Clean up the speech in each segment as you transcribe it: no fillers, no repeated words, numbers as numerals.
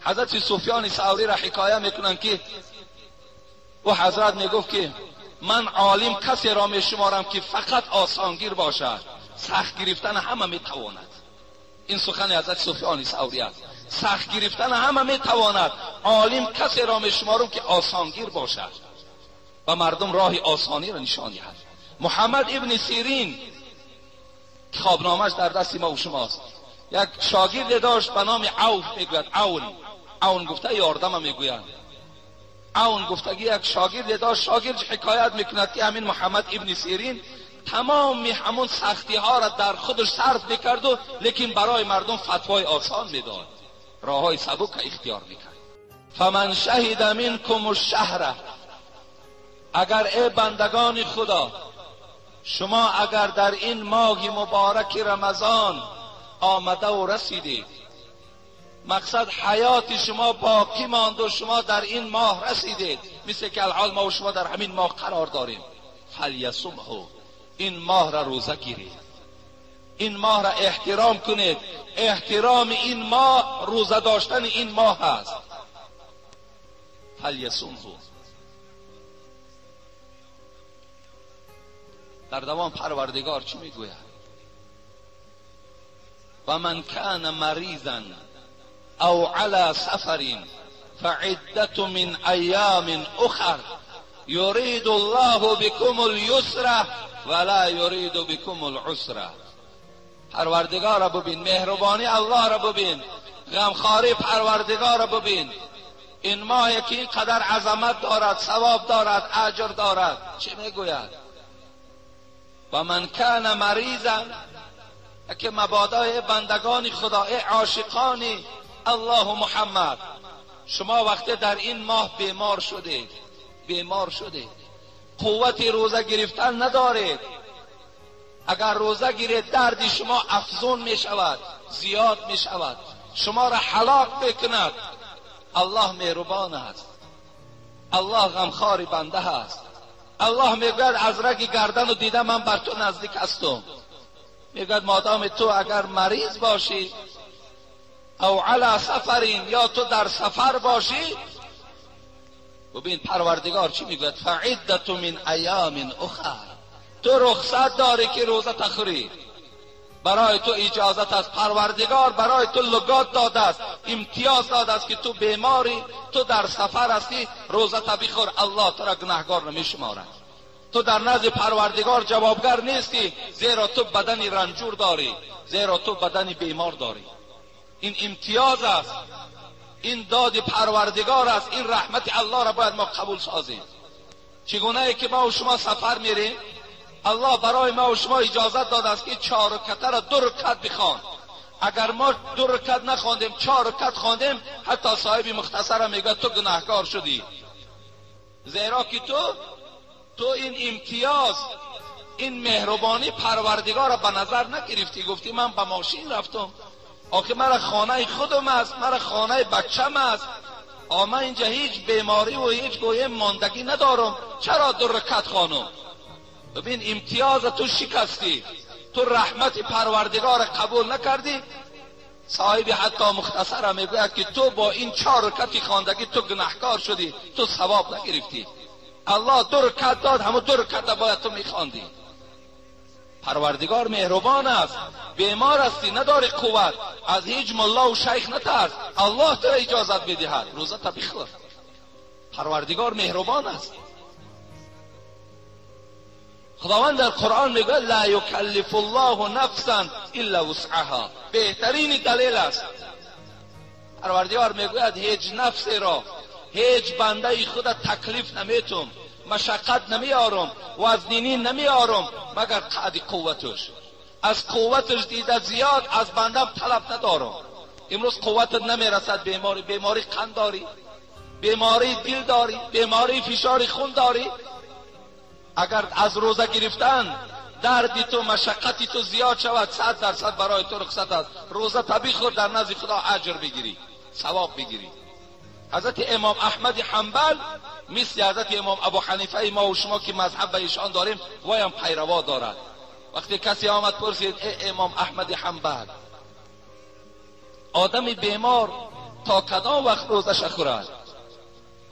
حضرت سفیان ثوری را حکایه میکنند که او حضرت میگفت که من عالم کسی را میشمارم که فقط آسانگیر باشد، سخت گرفتن همه میتواند. این سخن حضرت سفیان ثوری است. سخت گرفتن همه میتواند، عالم کسی را میشمارم که آسانگیر باشد و مردم راه آسانی را نشان دهد. محمد ابن سیرین خوابنامه‌اش در دست ما و شماست. یک شاگرد داشت به نام عوف، میگوید عون، عون گفته یاردم میگویند. عون گفتگی یک شاگرد داشت، شاگرد حکایت میکند که همین محمد ابن سیرین تمام همون سختی ها را در خودش صرف میکرد و لیکن برای مردم فتوای آسان میداد، راه های سبک اختیار میکرد. فمن شهد منکم الشهر، اگر ای بندگان خدا شما اگر در این ماه مبارک رمضان آمده و رسیدید، مقصد حیات شما باقی ماند و شما در این ماه رسیدید، مثل که الان ما و شما در همین ماه قرار داریم، فلیصمه، این ماه را روزه گیرید، این ماه را احترام کنید. احترام این ماه روزه داشتن این ماه است. فلیصمه. در دوام پروردگار چی میگوید؟ و من کان مریضا او علی سفر فعدة من ایام اخر یرید الله بكم اليسر ولا یرید بكم العسر. پروردگار را ببین، مهربانی الله را ببین، غمخواری پروردگار را ببین. این ماه که اینقدر عظمت دارد، ثواب دارد، اجر دارد، چه میگوید؟ و من کان مریضا، که مبادای بندگان خدا، ای عاشقان الله و محمد، شما وقتی در این ماه بیمار شدید، بیمار شدید، قوت روزه گرفتن ندارید، اگر روزه گیرید درد شما افزون می شود، زیاد می شود، شما را هلاک میکند. الله مهربان است، الله غمخوار بنده است. الله میگوید از رگ گردن و دیده من بر تو نزدیک هستم. میگوید مادام تو اگر مریض باشی او علی سفرین، یا تو در سفر باشی، ببین پروردگار چی میگوید؟ فعدة من ایام اخر، تو رخصت داری که روزه تخوری، برای تو اجازت است. پروردگار برای تو لگات داده است، امتیاز داده است که تو بیماری، تو در سفر هستی، روزه تا بخور، الله تو را گناهگار نمیشمارد. تو در نزد پروردگار جوابگر نیستی، زیرا تو بدن رنجور داری، زیرا تو بدن بیمار داری. این امتیاز است، این داد پروردگار است، این رحمت الله را باید ما قبول سازیم. چگونه ای که ما و شما سفر میریم، الله برای ما و شما اجازت داده است که 4 رکعت را 2 رکعت بخوان. اگر ما 2 رکعت نخواندیم، 4 رکعت خواندیم، حتی صاحب مختصر میگه تو گناهکار شدی، زیرا که تو این امتیاز، این مهربانی پروردگار را به نظر نگرفتی. گفتی من به ماشین رفتم، آخه مرا خانه خودم است، مرا خانه بچم است، من اینجا هیچ بیماری و هیچ گویه ماندگی ندارم، چرا 2 رکعت خوانم؟ ببین امتیاز تو شکستی، تو رحمت پروردگار قبول نکردی. صاحب حتی مختصر میگوید که تو با این 4 رکعت خواندگی تو گناهکار شدی، تو ثواب نگرفتی. الله 2 رکعت داد، همون 2 رکعت باید تو میخواندی. پروردگار مهربان است. بیمار هستی، نداری قوت، از هیچ ملا و شیخ نترس، الله تو را اجازت میدهد، روزه تا بخور. پروردگار مهربان است. خداوند در قرآن میگوید لا یکلف الله نفسا الا وسعها. بهترین دلیل است. پروردگار میگوید هیچ نفسی را، هیچ بنده خود تکلیف نمیتم، مشقت نمیارم، وزنینی نمیارم، مگر قد قوتش. از قوتش دیده زیاد از بندم طلب ندارم. امروز قوتت نمیرسد، بیماری، بیماری قند داری، بیماری دل داری، بیماری فشار خون داری، اگر از روزه گرفتن دردی تو، مشقتی تو زیاد شود، 100% برای تو رخصت است. روزه طبیعی خور، در نزد خدا اجر بگیری، ثواب بگیری. حضرت امام احمد حنبل مثل حضرت امام ابو حنیفه ما و شما که مذهب به ایشان داریم، وایم پیروا دارد. وقتی کسی آمد پرسید ای امام احمد حنبل، آدم بیمار تا کدام وقت روزش خورد؟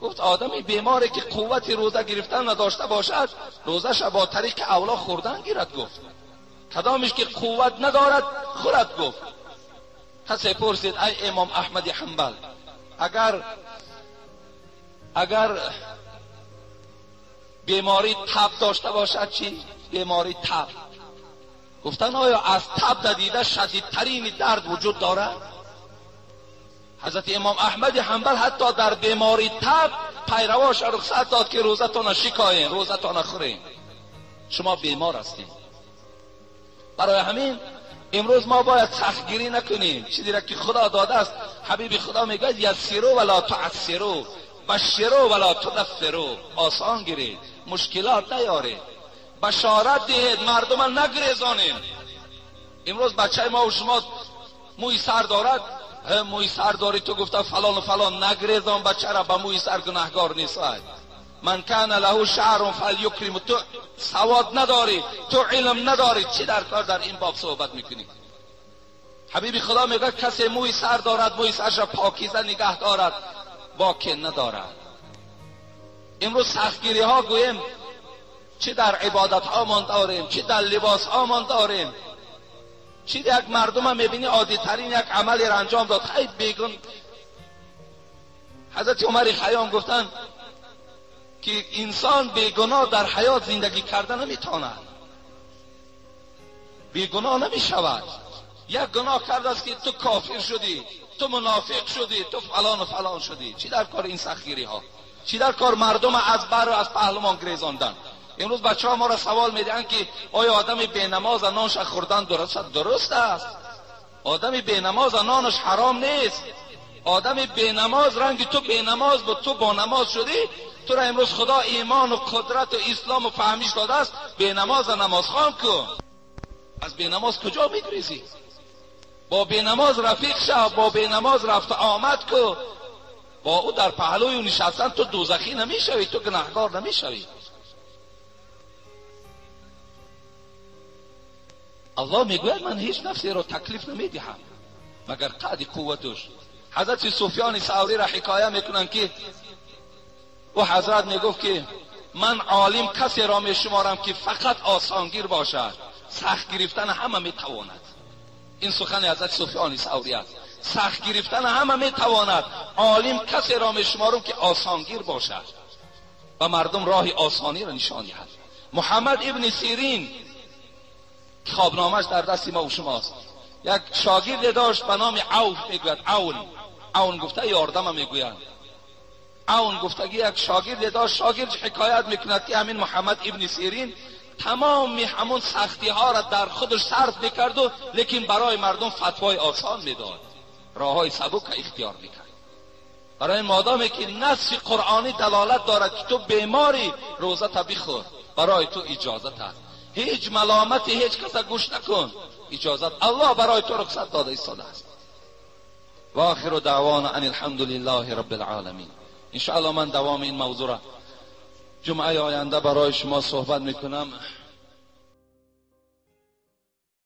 گفت آدمی بیماری که قوت روزه گرفتن نداشته باشد روزش با طریق اولا خوردن گیرد. گفت کدامش که قوت ندارد خورد. گفت کسی پرسید ای امام احمد حنبل، اگر بیماری تب داشته باشد چی؟ بیماری تب. گفتن آیا از تب دیده شدیدترین درد وجود دارد؟ حضرت امام احمد حنبل حتی در بیماری تب پیرواش رخصت داد که روزتان شکاین، روزتان خورین، شما بیمار هستید. برای همین امروز ما باید سختگیری نکنیم. چیزی را که خدا داده است، حبیب خدا میگه یسروا ولا تعسروا، بشروا ولا تنفروا. آسان گیرید، مشکلات نیارید، بشارت دهید، مردم نگریزانید. امروز بچه ما و شما موی سر دارد، موی سر داری تو گفته فلان و فلان، نگریزان بچه را، به موی سر گناهگار نیست. من کان له شعر فلیکرم. تو سواد نداری، تو علم نداری، چی در کار در این باب صحبت میکنی؟ حبیب خدا میگه کسی موی سر دارد، موی سرش را پاکیزه نگه دارد، باکی ندارد. امروز سختگیری ها گوییم چی در عبادت ها مان داریم، چی در لباس ها مان داریم، چی یک مردم هم میبینی عادی ترین یک عملی را انجام داد، خیلی بیگن. حضرت عمر خیام گفتن که انسان بیگناه در حیات زندگی کرده نمیتواند، بیگناه نمیشود. یک گناه کرده است که تو کافر شدی، تو منافق شدی، تو فلان و فلان شدی. چی در کار این سختگیری ها؟ چی در کار مردم از بر و از پهلوان گریزاندن؟ امروز بچه ها ما را سوال میدهند که آیا آدم بینماز نانش خوردن درست است؟ درست است. آدم بینماز نانش حرام نیست. آدم بینماز رنگ تو بینماز بود، تو با نماز شدی، تو را امروز خدا ایمان و قدرت و اسلام و فهمیش داده است، بینماز نماز خوان کن. از بینماز کجا میگریزی؟ با بینماز رفیق شو، با بینماز رفت آمد کو، با او در پهلوی او نشستن تو دوزخی نمیشوی، تو گناهکار نمیشوی. الله میگوید من هیچ نفسی را تکلیف نمیدهم مگر قد قوتش. حضرت سفیان ثوری را حکایه میکنن که او حضرت میگفت که من عالم کسی را میشمارم که فقط آسانگیر باشد، سخت گرفتن همه میتواند. این سخن حضرت سفیان ثوری است. سخت گرفتن همه میتواند، عالم کسی را میشمارم که آسانگیر باشد و مردم راه آسانی را نشان دهد. محمد ابن سیرین خوابنامش در دست ما و شماست. یک شاگرد داشت به نام عوف، میگوید عون، عون گفته یاردم میگویند. عون گفتگی یک شاگرد داشت، شاگرد حکایت میکند که همین محمد ابن سیرین تمام همون سختی ها را در خودش صرف میکرد و لیکن برای مردم فتوای آسان میداد، راه های سبک اختیار میکرد. برای مادامی که نص قرآنی دلالت دارد که تو بیماری روزه تا بخور، برای تو اجازت هست، هیچ ملامتی هیچ کس گوش نکن، اجازت الله برای تو رخصت داده ایستاده است. و آخر دعوانا ان الحمد لله رب العالمین. انشاءالله من دوام این موضوع را جمعه آینده برای شما صحبت میکنم.